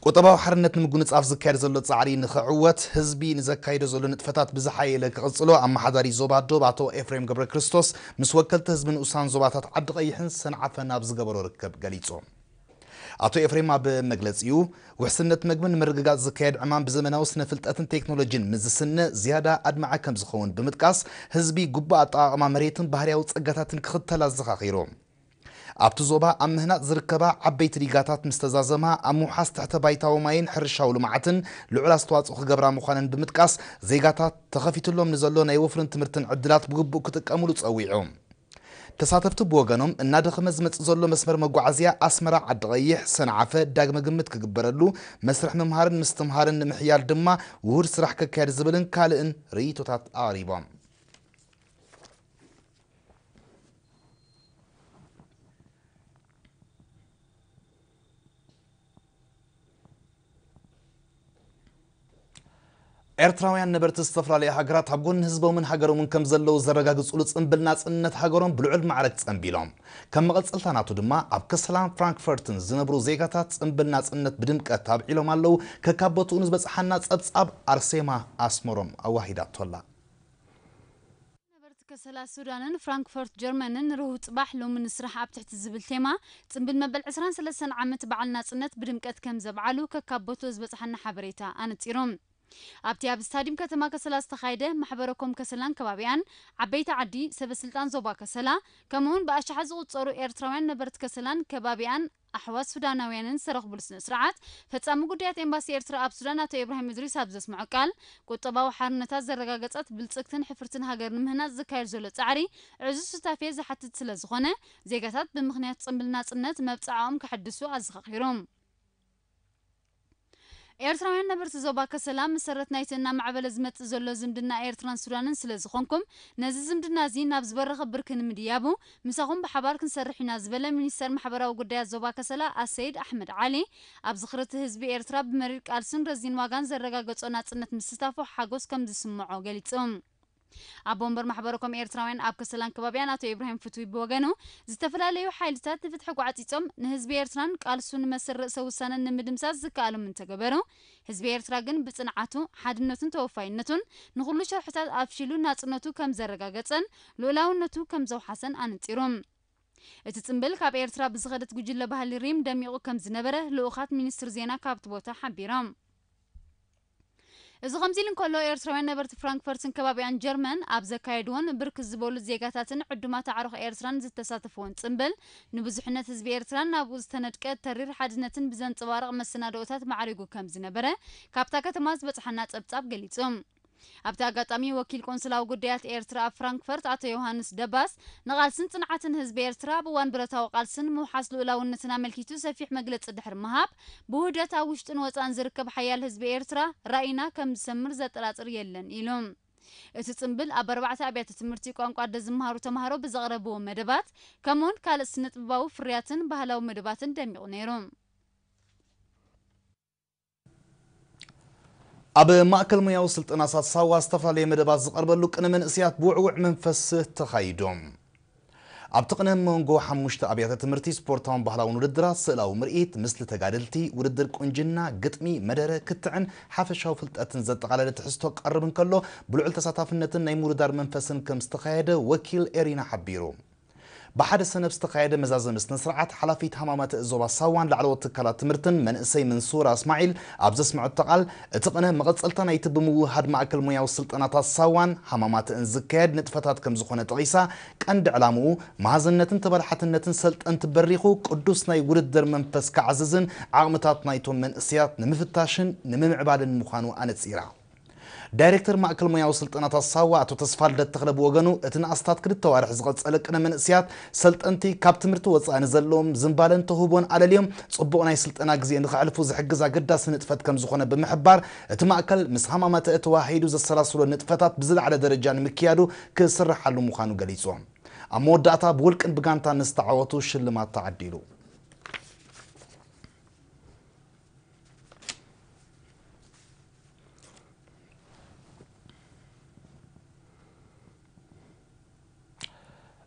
ቁጠባዊ ሓርነት ንምጉንጻፍ ዝካየድ ዘሎ ጻዕሪ ንኽዕወት፣ ህዝቢ ንዘካይዶ ዘሎ ንጥፈታት ብዝሓየለ ክቕጽሎ ኣመሓዳሪ ዞባ ዶብ ኣቶ ኤፍሬም ገብረ ክርስቶስ ምስ ወከልቲ ህዝቢ ንኡሳን ዞባታት ዓዲ ቀይሕን ሰንዓፈን ኣብ ዝገበሮ ርክብ ገሊጹ። ኣቶ ኤፍሬም ኣብ መግለጺኡ፣ ውሕስነት መግቢ ንምርግጋጽ ዝካየድ ዕማም ብዘመናዊ ስነ ፍልጠትን ቴክኖሎጂን ምስ ዝስነ ዝያዳ ኣድማዒ ከም ዝኸውን ብምጥቃስ፣ ህዝቢ ግቡእ ኣጠቓቕማ መሬትን ባህርያዊ ጸጋታትን ክኽተል ኣዘኻኺሩ። ኣብቲ ዞባ ኣብ ምህናጽ ዝርከባ ዓበይቲ ዲጋታት ምስ ተዛዘማ፣ ኣብ ምውሓስ ትሕተ ባይታዊ ማይን ሕርሻዊ ልምዓትን ልዑል ኣስተዋጽኦ ክገብራ ምዃነን ብምጥቃስ፣ ዜጋታት ተኸፊትሎም ንዘሎ ናይ ወፍርን ትምህርትን ዕድላት ብግቡእ ክጥቀምሉ ጸዊዑ። ተሳተፍቲ ብወገኖም፣ እናደኸመ ዝመጽእ ዘሎ መስመር መጓዓዝያ ኣስመራ ዓዲ ቀይሕ ሰንዓፈ ዳግመ ግምት ክግበረሉ፣ መስርሕ ምምሃርን ምስትምሃርን ንምሕያል ድማ ውሁድ ስራሕ ከካየድ ዝብልን ካልእን ርእይቶታት ኣቕሪቦም። ኤርትራውያን ነበርቲ ዝተፈላለያ ሃገራት ኣብ ጎኒ ህዝቦምን ሃገሮምን ከም ዘለዉ ዘረጋግጹሉ ጽምብል ናጽነት ሃገሮም ብልዑል ማዕረግ ጸንቢሎም። ከም መቐጸልታ ናቱ ድማ ኣብ ከሰላን ፍራንክፈርትን ዝነብሩ ዜጋታት ጽምብል ናጽነት ብድምቀት ኣብዒሎም ኣለዉ። ከካብ ቦትኡ ንዝበጽሓና ጸብጻብ ኣርሴማ ኣስመሮም ኣዋሂዳቶላ። ነበርቲ ከሰላ ሱዳንን ፍራንክፈርት ጀርመንን ርሁው ጽባሕ ሎሚ ንስራሕ ኣብ ትሕቲ ዝብል ቴማ ጽምብል መበል ዕስራን ሰለስተን ዓመት በዓል ናጽነት ብድምቀት ከም ዘብዓሉ ከካብ ቦትኡ ዝበጽሓና ሓበሬታ ኣነጺሩ። ኣብቲ ኣብ ስታዲየም ከተማ ከሰላ ዝተኻየደ ማሕበረ ኮም ከሰላን ከባቢኣን ዓበይቲ ዓዲ፣ ሰበ ስልጣን ዞባ ከሰላ፣ ከምኡውን ብኣሽሓት ዝቑጸሩ ኤርትራውያን ነበርቲ ከሰላን ከባቢኣን ኣሕዋት ሱዳናውያንን ዝተረኽብሉ ስነ ስርዓት፣ ፈጻሚ ጉዳያት ኤምባሲ ኤርትራ ኣብ ሱዳን ኣቶ ኢብራሂም እድሪስ ኣብ ዘስምዖ ቃል፣ ቁጠባዊ ሓርነታ ዘረጋገጸት ብልጽግትን ሕፍርትን ሃገር ንምህናጽ ዝካየድ ዘሎ ጻዕሪ ዕዙዝ ሱታፌ ዝሓትት ስለ ዝኾነ፣ ዜጋታት ብምኽንያት ጽምብል ናጽነት መብጽዓኦም ከሐድሱ ኣዘኻኺሩ። ኤርትራውያን ነበርቲ ዞባ ከሰላ፣ መሰረት ናይቲ እናማዕበለ ዝመጽእ ዘሎ ዝምድና ኤርትራን ሱዳንን ስለ ዝኾንኩም፣ ነዚ ዝምድና እዚ ናብ ዝበረኸ ብርኪ ንምድያቡ፣ ምሳኹም ብሓባር ክንሰርሕ ኢና ዝበለ ሚኒስተር ማሕበራዊ ጉዳያት ዞባ ከሰላ ኣሰይድ ኣሕመድ ዓሊ፣ ኣብ ዝኽሪ እቲ ህዝቢ ኤርትራ ብመሪር ቃልስን ረዚን ዋጋን ዘረጋገጾ ናጽነት ምስታፉ ሓጎስ ከም ዝስምዖ ገሊጹ። ኣቦ ወንበር ማሕበረ ኮም ኤርትራውያን ኣብ ከሰላን ከባቢያን ኣቶ ኢብራሂም ፍትዊ ብወገኑ፣ ዝተፈላለዩ ሓይልታት ንፍትሒ ጓዕጺጾም ንህዝቢ ኤርትራን ቃልሱ ንመስል ርእሰ ውሳነን ንምድምሳስ ዝከኣሎም እንተገበሩ፣ ህዝቢ ኤርትራ ግን ብጽንዓቱ፣ ሓድነቱን ተወፋይነቱን ንኹሉ ሸርሕታት ኣፍሺሉ ናጽነቱ ከም ዘረጋገጸን ልኡላውነቱ ከም ዘውሓሰን ኣነጺሩ። እቲ ጽምብል ካብ ኤርትራ ብዝኸደት ጉጅለ ባህሊ ሪም ደሚቑ ከም ዝነበረ ልኡኻት ሚኒስትሪ ዜና ካብቲ ቦታ ሓቢሮም። እዚ ከምዚ ኢሉ እንከሎ፣ ኤርትራውያን ነበርቲ ፍራንክፈርትን ከባቢኣን ጀርመን ኣብ ዘካየድዎን ብርክት ዝበሉ ዜጋታትን ዕዱማት ኣዕሩኽ ኤርትራን ዝተሳተፍዎን ጽምብል፣ ንብዙሕነት ህዝቢ ኤርትራን ናብኡ ዝተነድቀ ተሪር ሓድነትን ብዘንጸባርቕ መሰናድኦታት ማዕሪጉ ከም ዝነበረ ካብታ ከተማ ዝበጽሓና ጸብጻብ ገሊጹ። ኣብቲ ኣጋጣሚ፣ ወኪል ቆንስላዊ ጉዳያት ኤርትራ ኣብ ፍራንክፈርት ኣቶ ዮሃንስ ደባስ፣ ንቓልስን ጽንዓትን ህዝቢ ኤርትራ ኣብ እዋን ብረታዊ ቃልስን ምውሓስ ልኡላውነትን ኣመልኪቱ ሰፊሕ መግለጺ ድሕሪ ምሃብ፣ ብውህደት ኣብ ውሽጥን ወጻእን ዝርከብ ሓያል ህዝቢ ኤርትራ ራኢና ከም ዝሰምር ዘጠራጥር የለን ኢሉ። እቲ ጽምብል ኣብ ኣርባዕተ ኣብያተ ትምህርቲ ቋንቋ ኣደ ዝመሃሩ ተማሃሮ ብዘቕረብዎ መደባት፣ ከምኡውን ካልእ ስነ-ጥበባዊ ፍርያትን ባህላዊ መደባትን ደሚቑ ነይሩ። ኣብ ማእከል ሞያዊ ስልጠናታት ሳዋ ዝተፈላለየ መደባት ዝቐርበሉ ቅነ መንእሰያት ብውዕውዕ መንፈስ ተኻይዱ። ኣብቲ ቅነ መንጎ ሓሙሽተ ኣብያተ ትምህርቲ ስፖርታውን ባህላውን ውድድራት፣ ስእላዊ ምርኢት፣ ምስሊ ተጋደልቲ፣ ውድድር ቁንጅና፣ ግጥሚ፣ መደረ፣ ክትዕን ሓፈሻዊ ፍልጠትን ዘጠቓለለ ትሕዝቶ ክቐርብ እንከሎ፣ ብልዑል ተሳታፍነትን ናይ ምውድዳር መንፈስን ከም ዝተኻየደ ወኪል ኤሪና ሓቢሩ። ብሓደ ሰነፍ ዝተኻየደ መዛዘሚ ስነ ስርዓት፣ ሓላፊት ሃማማተ ዞባ ሳዋን ላዕለዎት ትካላት ትምህርትን መንእሰይ መንሱራ እስማዒል ኣብ ዘስምዐቶ ቃል፣ እቲ ቅነ መቐጸልታ ናይቲ ብምውህሃድ ማእከል ሞያዊ ስልጠናታት ሳዋን ሃማማተእን ዝካየድ ንጥፈታት ከም ዝኾነ ጠቒሳ፣ ቀንዲ ዕላምኡ መሃዘነትን ተበላሓትነትን ሰልጠንቲ በሪኹ ቅዱስ ናይ ውድድር መንፈስ ከዓዝዝን ዓቕምታት ናይቶም መንእሰያት ንምፍታሽን ንምምዕባልን ምዃኑ ኣነጺራ። ዳይሬክተር ማእከል ሞያዊ ስልጠናታት ሳዋ ኣቶ ተስፋልደት ተኽለ ብወገኑ፣ እቲ ንኣስታት ክልተ ዋርሕ ዝቐጸለ ቅነ መንእሰያት ሰልጠንቲ ካብ ትምህርቲ ወጻኢ ንዘለዎም ዝንባለን ተውህቦን ኣለልዮም ጽቡቕ ናይ ስልጠና ግዜ ንኸሕልፉ ዝሕግዝ ኣገዳሲ ንጥፈት ከም ዝኾነ ብምሕባር፣ እቲ ማእከል ምስ ሃማማተእ ተዋሂዱ ዘሰላስሎ ንጥፈታት ብዝለዓለ ደረጃ ንምክያዱ ክስርሓሉ ምዃኑ ገሊጹ። ኣብ መወዳእታ ብውልቅን ብጋንታን ንዝተዓወቱ ሽልማት ተዓዲሉ።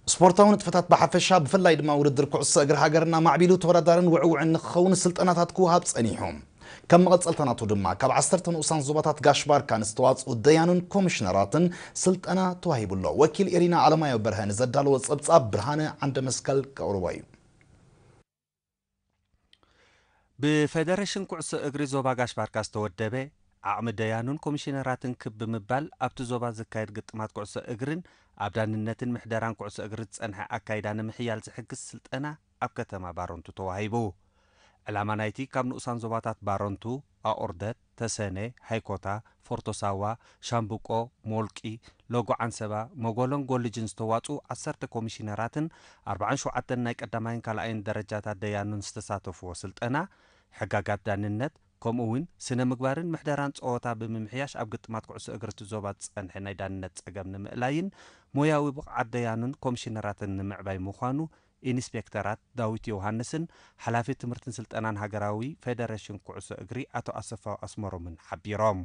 ስፖርታዊ ንጥፈታት ብሓፈሻ፣ ብፍላይ ድማ ውድድር ኩዕሶ እግሪ ሃገርና ማዕቢሉ ተወዳዳርን ውዕውዕን ንክኸውን ስልጠናታት ክወሃብ ጸኒሑ። ከም መቐጸልታ ናቱ ድማ ካብ ዓሰርተ ንኡሳን ዞባታት ጋሽ ባርካ ንዝተዋጽኡ ደያኑን ኮሚሽነራትን ስልጠና ተዋሂቡ ኣሎ። ወኪል ኤሪና ኣለማዮ በርሀ ንዘዳለዎ ጸብጻብ ብርሃነ ዓንደ መስቀል ከቕርቦ እዩ። ብፌደሬሽን ኩዕሶ እግሪ ዞባ ጋሽ ባርካ ዝተወደበ ዓቕሚ ደያኑን ኮሚሽነራትን ክብ ብምባል ኣብቲ ዞባ ዝካየድ ግጥማት ኩዕሶ እግርን ኣብ ዳንነትን ምሕደራን ኩዕሶ እግሪ ዝጸንሐ ኣካይዳ ንምሕያል ዝሕግዝ ስልጠና ኣብ ከተማ ባረንቱ ተዋሂቡ። ዕላማ ናይቲ ካብ ንኡሳን ዞባታት ባረንቱ፣ ኣቑርደት፣ ተሰነ፣ ሃይኮታ፣ ፎርቶ ሳዋ፣ ሻምብቆ፣ ሞልቂ፣ ሎጎ ዓንሰባ፣ መጎሎን ጎልጅን ዝተዋጽኡ ዓሰርተ ኮሚሽነራትን ኣርባዓን ሸውዓተን ናይ ቀዳማይን ካልኣይን ደረጃታት ደያኑን ዝተሳተፍዎ ስልጠና፣ ሕጋጋት ዳንነት፣ ከምኡ እውን ስነ ምግባርን ምሕደራን ጸወታ ብምምሕያሽ ኣብ ግጥማት ኩዕሶ እግሪ እቲ ዞባ ዝጸንሐ ናይ ዳንነት ጸገም ንምእላይን ሞያዊ ብቕዓት ደያኑን ኮሚሽነራትን ንምዕባይ ምዃኑ ኢንስፔክተራት ዳዊት ዮሃንስን ሓላፊ ትምህርትን ስልጠናን ሃገራዊ ፌደሬሽን ኩዕሶ እግሪ ኣቶ ኣሰፋው ኣስመሮምን ሓቢሮም።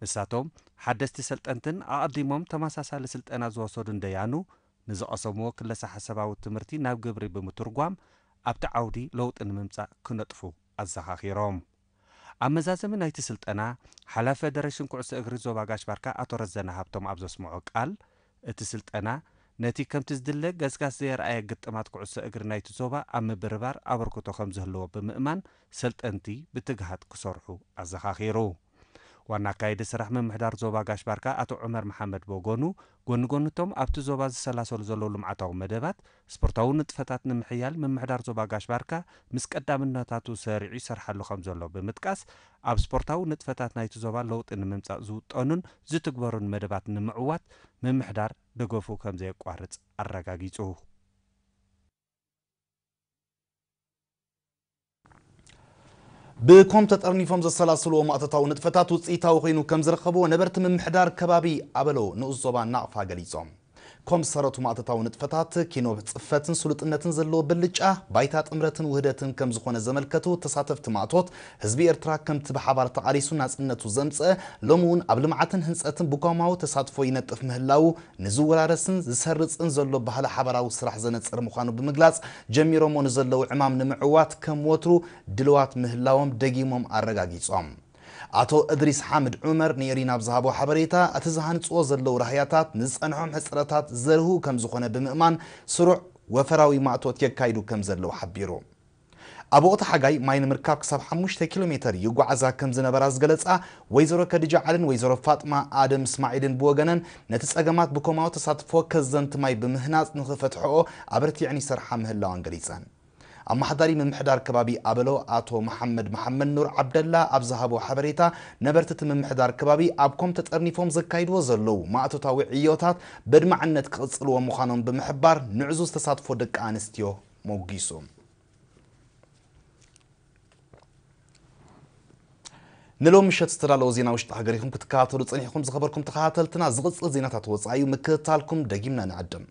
ንሳቶም ሓደስቲ ሰልጠንትን ኣቐዲሞም ተመሳሳሊ ስልጠና ዝወሰዱን ደያኑ ንዝቐሰምዎ ክለሳ ሓሳባዊ ትምህርቲ ናብ ግብሪ ብምትርጓም ኣብቲ ዓውዲ ለውጢ ንምምጻእ ክነጥፉ ኣዘኻኺሮም። ኣብ መዛዘሚ ናይቲ ስልጠና ሓላፊ ፌደሬሽን ኩዕሶ እግሪ ዞባ ጋሽ ባርካ ኣቶ ረዘነ ሃብቶም ኣብ ዘስምዖ ቃል፣ እቲ ስልጠና ነቲ ከምቲ ዝድለ ገስጋስ ዘየርኣየ ግጥማት ኩዕሶ እግሪ ናይቲ ዞባ ኣብ ምብርባር ኣበርክቶ ከም ዝህልዎ ብምእማን ሰልጠንቲ ብትግሃት ክሰርሑ ኣዘኻኺሩ። ዋና ኣካየዲ ስራሕ ምምሕዳር ዞባ ጋሽ ባርካ ኣቶ ዑመር መሓመድ ብወገኑ፣ ጎኒ ጎኒቶም ኣብቲ ዞባ ዝሰላሰሉ ዘለዉ ልምዓታዊ መደባት ስፖርታዊ ንጥፈታት ንምሕያል ምምሕዳር ዞባ ጋሽ ባርካ ምስ ቀዳምነታቱ ሰሪዑ ይሰርሓሉ ከም ዘሎ ብምጥቃስ፣ ኣብ ስፖርታዊ ንጥፈታት ናይቲ ዞባ ለውጢ ንምምጻእ ዝውጠኑን ዝትግበሩን መደባት ንምዕዋት ምምሕዳር ደገፉ ከም ዘየቋርጽ ኣረጋጊጹ። ብኮም ተጠርኒፎም ዘሰላስልዎ ማእቶታዊ ንጥፈታት ውፅኢታዊ ኮይኑ ከም ዝረኸብዎ ነበርቲ ምምሕዳር ከባቢ ኣበሎ ንኡስ ዞባ ናቕፋ ገሊጾም። ኮም ዝሰረቱ ማእቶታዊ ንጥፈታት ኪኖ ጽፈትን ስሉጥነትን ዘለዎ ብልጫ ባይታ ጥምረትን ውህደትን ከም ዝኾነ ዘመልከቱ ተሳተፍቲ ማእቶት፣ ህዝቢ ኤርትራ ከምቲ ብሓባር ተቓሊሱ ናጽነቱ ዘምጸ፣ ሎሚ እውን ኣብ ልምዓትን ህንጸትን ብኮማዊ ተሳትፎ ይነጥፍ ምህላዉ ንዝወራረስን ዝሰርጽን ዘሎ ባህሊ ሓባራዊ ስራሕ ዘነጽር ምዃኑ ብምግላጽ፣ ጀሚሮሞ ንዘለዉ ዕማም ንምዕዋት ከም ወትሩ ድልዋት ምህላዎም ደጊሞም ኣረጋጊጾም። ኣቶ እድሪስ ሓምድ ዑመር ንኤሪና ኣብ ዝሃቦ ሓበሬታ፣ እቲ ዝሃንጽዎ ዘለዉ ራህያታት ንዝጸንሖም ሕጽረታት ዘርህኡ ከም ዝኾነ ብምእማን፣ ስሩዕ ወፈራዊ ማእቶት የካይዱ ከም ዘለዉ ሓቢሩ። ኣብ ወቕቲ ሓጋይ ማይ ንምርካብ ክሳብ ሓሙሽተ ኪሎ ሜተር ይጓዓዛ ከም ዝነበራ ዝገለጻ ወይዘሮ ከድጃ ዓልን ወይዘሮ ፋጥማ ኣደም እስማዒልን ብወገነን፣ ነቲ ጸገማት ብኮማዊ ተሳትፎ ከዘንቲ ማይ ብምህናጽ ንኽፈትሕኦ ኣበርቲዐን ይሰርሓ ምህላወን ገሊጸን። ኣመሓዳሪ ምምሕዳር ከባቢ ኣበሎ ኣቶ መሓመድ መሓመድ ኑር ዓብደላ ኣብ ዝሃቦ ሓበሬታ፣ ነበርቲ እቲ ምምሕዳር ከባቢ ኣብ ኮም ተጠርኒፎም ዘካይድዎ ዘለዉ ማእቶታዊ ዕዮታት በድማዕነት ክቕጽልዎ ምዃኖም ብምሕባር፣ ንዕዙዝ ተሳትፎ ደቂ ኣንስትዮ ሞጒሱ። ንሎሚ ምሸት ዝተዳለወ ዜና ውሽጢ ሃገር ኢኹም ክትከታተሉ ጸኒሕኩም ዝኸበርኩም ተኸታተልትና። ዝቕጽል ዜናታት ወጻኢ እዩ፣ ምክትታልኩም ደጊምና ንዕድም።